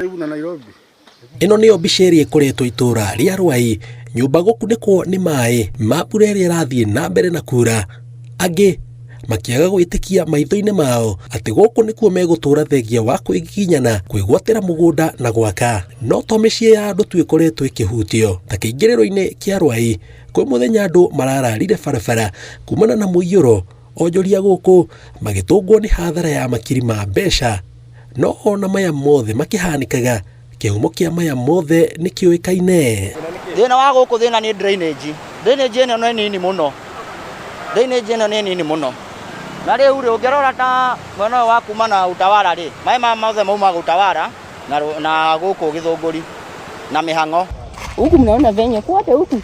Karibu na Nairobi. Ĩno nĩyo mbica ĩrĩa ĩkoretwo itũra rĩa Rwai, nyũmba gũkunĩkwo nĩ maĩ ma mbura ĩrĩa ĩrathiĩ na mbere na kura. Angĩ makĩaga gwĩtĩkia maitho-inĩ mao atĩ gũkũ nĩkuo megũtũra thengia wa kwĩgiginyana, kwĩgwatĩra mũgũnda na gwaka. No to mĩciĩ ya andũ tu ĩkoretwo ĩkĩhutio, ta kĩingĩrĩro-inĩ kĩa Rwai kwĩ mũthenya andũ marararire barabara kumana na mũiyũro. Onjoria gũkũ magĩtũngwo nĩ hathara ya makiri ma mbeca. No ona maya mothe makĩhanĩkaga, kĩhumo kĩa maya mothe nĩ kĩũĩkaine. Thĩna wa gũkũ, thĩna nĩ drainage. Drainage ĩno nĩ nini mũno, drainage ĩno nĩ nini mũno. Na rĩu rĩ, ũngĩrora ta mwena ũyũ wa kuma na Utawala rĩ, maĩ maya mothe maumaga Utawala na gũkũ Gĩthũngũri na mĩhang'o. Huku mnaona venye kwote huku.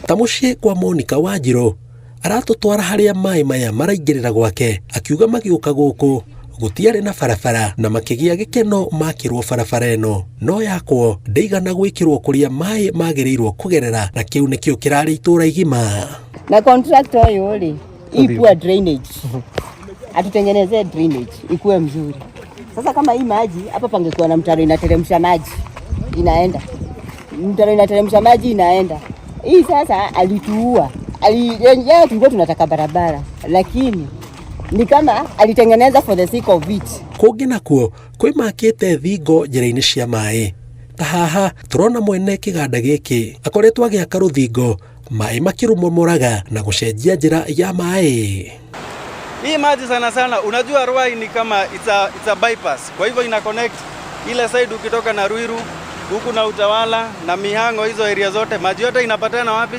Ta mũciĩ kwa Monica Wanjirũ, aratũtwara harĩa maĩ maya maraingĩrĩra gwake, akiuga magĩũka gũkũ gũtiarĩ na barabara na makĩgĩa gĩkeno makĩrwo barabara ĩno, no yakwo ndĩigana gwĩkĩrwo kũrĩa maĩ magĩrĩirwo kũgerera, na kĩu nĩkĩo kĩrarĩ itũra igima. Na contractor ũyũ rĩ, hii poor drainage. Atutengenezee drainage ikuwe mzuri. Sasa kama hii maji hapa, pangekuwa na mtaro inateremsha maji inaenda, mtaro inateremsha maji inaenda. Hii sasa alituua. Yeye tulikuwa tunataka barabara, lakini ni kama alitengeneza for the sake of it. Kũngĩ nakuo kwĩ makĩte thingo njĩra-inĩ cia maĩ. Ta haha tũrona mwene kĩganda gĩkĩ akoretwo agĩaka rũthingo, maĩ makĩrũmomoraga na gũcenjia njĩra ya maĩ. Hii maji sana sana, unajua Ruai ni kama it's a bypass. Kwa hivyo ina connect ile side ukitoka na Ruiru huku na Utawala na Mihango, hizo area zote, maji yote inapatana wapi?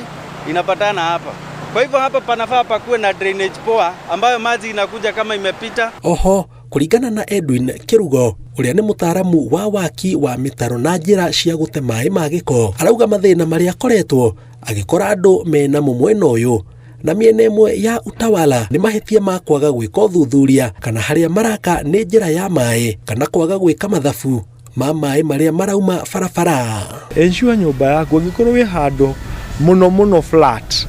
Inapatana hapa. Kwa hivyo hapa panafaa pakuwe na drainage poa ambayo maji inakuja kama imepita. Oho kũringana na Edwin Kĩrugo, ũrĩa nĩ mũtaaramu wa waki wa mĩtaro na njĩra cia gũte maĩ ma gĩko, arauga mathĩna marĩa akoretwo agĩkora andũ menamo mwena ũyũ na mĩena ĩmwe ya Utawala nĩ mahĩtia ma kwaga gwĩka ũthuthuria kana harĩa maraka nĩ njĩra ya maĩ, kana kwaga gwĩka mathabu ma maĩ marĩa marauma barabara. Ensure nyũmba yaku, ũngĩkorwo wĩ handũ mũno mũno flat,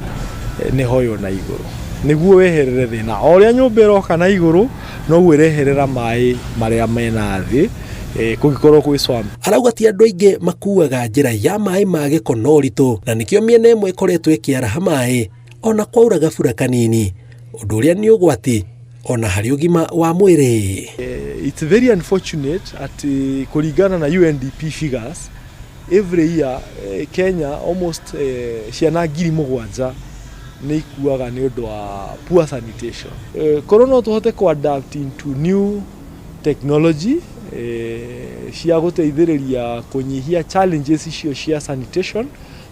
nĩ hoywo na igũrũ nĩguo weherere thĩna. O ũrĩa nyũmba ĩroka na igũrũ, noguo ĩreherera maĩ marĩa mena thĩ, kũngĩkorwo kwĩ swamp. Arauga ti andũ aingĩ makuaga njĩra ya maĩ ma gĩko na ũritũ, na nĩkĩo mĩena ĩmwe ĩkoretwo ĩkĩaraha maĩ ona kwaura gabura kanini, ũndũ ũrĩa nĩ ũgwati ona harĩ ũgima wa mwĩrĩ. It's very unfortunate atĩ kũringana na UNDP figures, every year Kenya almost ciana 7,000 nĩ ikuaga nĩ ũndũ wa poor sanitation. Korwo no tũhote kũ adapt into new technology cia gũteithĩrĩria kũnyihia challenges icio cia sanitation,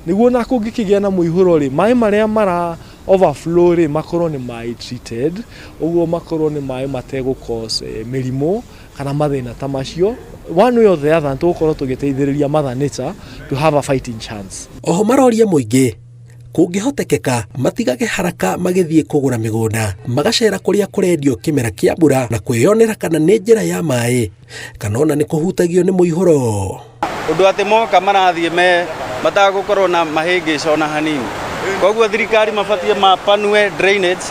nĩguo na kũngĩkĩgĩa na mũihũro rĩ, maĩ marĩa mara overflow rĩ, makorwo nĩ maĩ treated, ũguo makorwo nĩ maĩ mategũ cause mĩrimũ kana mathĩna ta macio. One way or the other, tũgũkorwo tũgĩteithĩrĩria mother nature to have a fighting chance. Oho maroria mũingĩ kũngĩhotekeka matigage haraka magĩthiĩ kũgũra mĩgũnda, magacera kũrĩa kũrendio kĩmera kĩa mbura na kwĩyonera kana nĩ njĩra ya maĩ kana ona nĩ kũhutagio nĩ mũihũro. Ũndũ atĩ moka marathiĩ me matagũkorwo na mahĩngĩca ona hanini. Koguo thirikari mabatie mapanue drainage,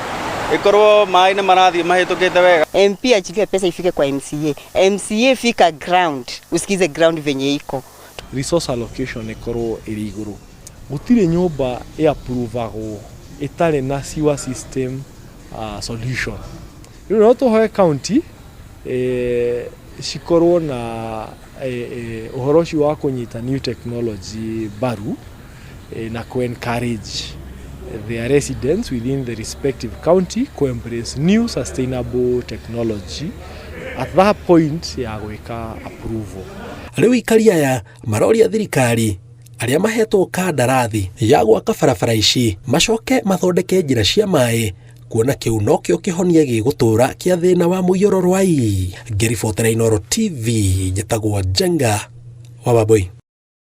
ĩkorwo maĩ nĩ marathiĩ mahĩtũkĩte wega. MP achilie pesa ifike kwa MCA. MCA fika ground, usikize ground venye iko. Resource allocation ĩkorwo ĩrĩ igũrũ. Gũtirĩ nyũmba ĩ-approvagwo ĩtarĩ na sewer system solution. Rĩu no tũhoe county cikorwo na ũhoro ũcio wa kũnyita new technology mbaru na kũ encourage their residents within the respective county ku embrace new sustainable technology at that point ya gwĩka approval. Rĩu ikari aya maroria thirikari, arĩa mahetwo kandarathi ya gwaka barabara ici, macoke mathondeke njĩra cia maĩ, kuona kĩu nokĩo kĩhonia gĩgũtũra kĩa thĩna wa mũiyũro Rwai. Ngĩribotera Inooro TV, njĩtagwo Njenga wa Wambui.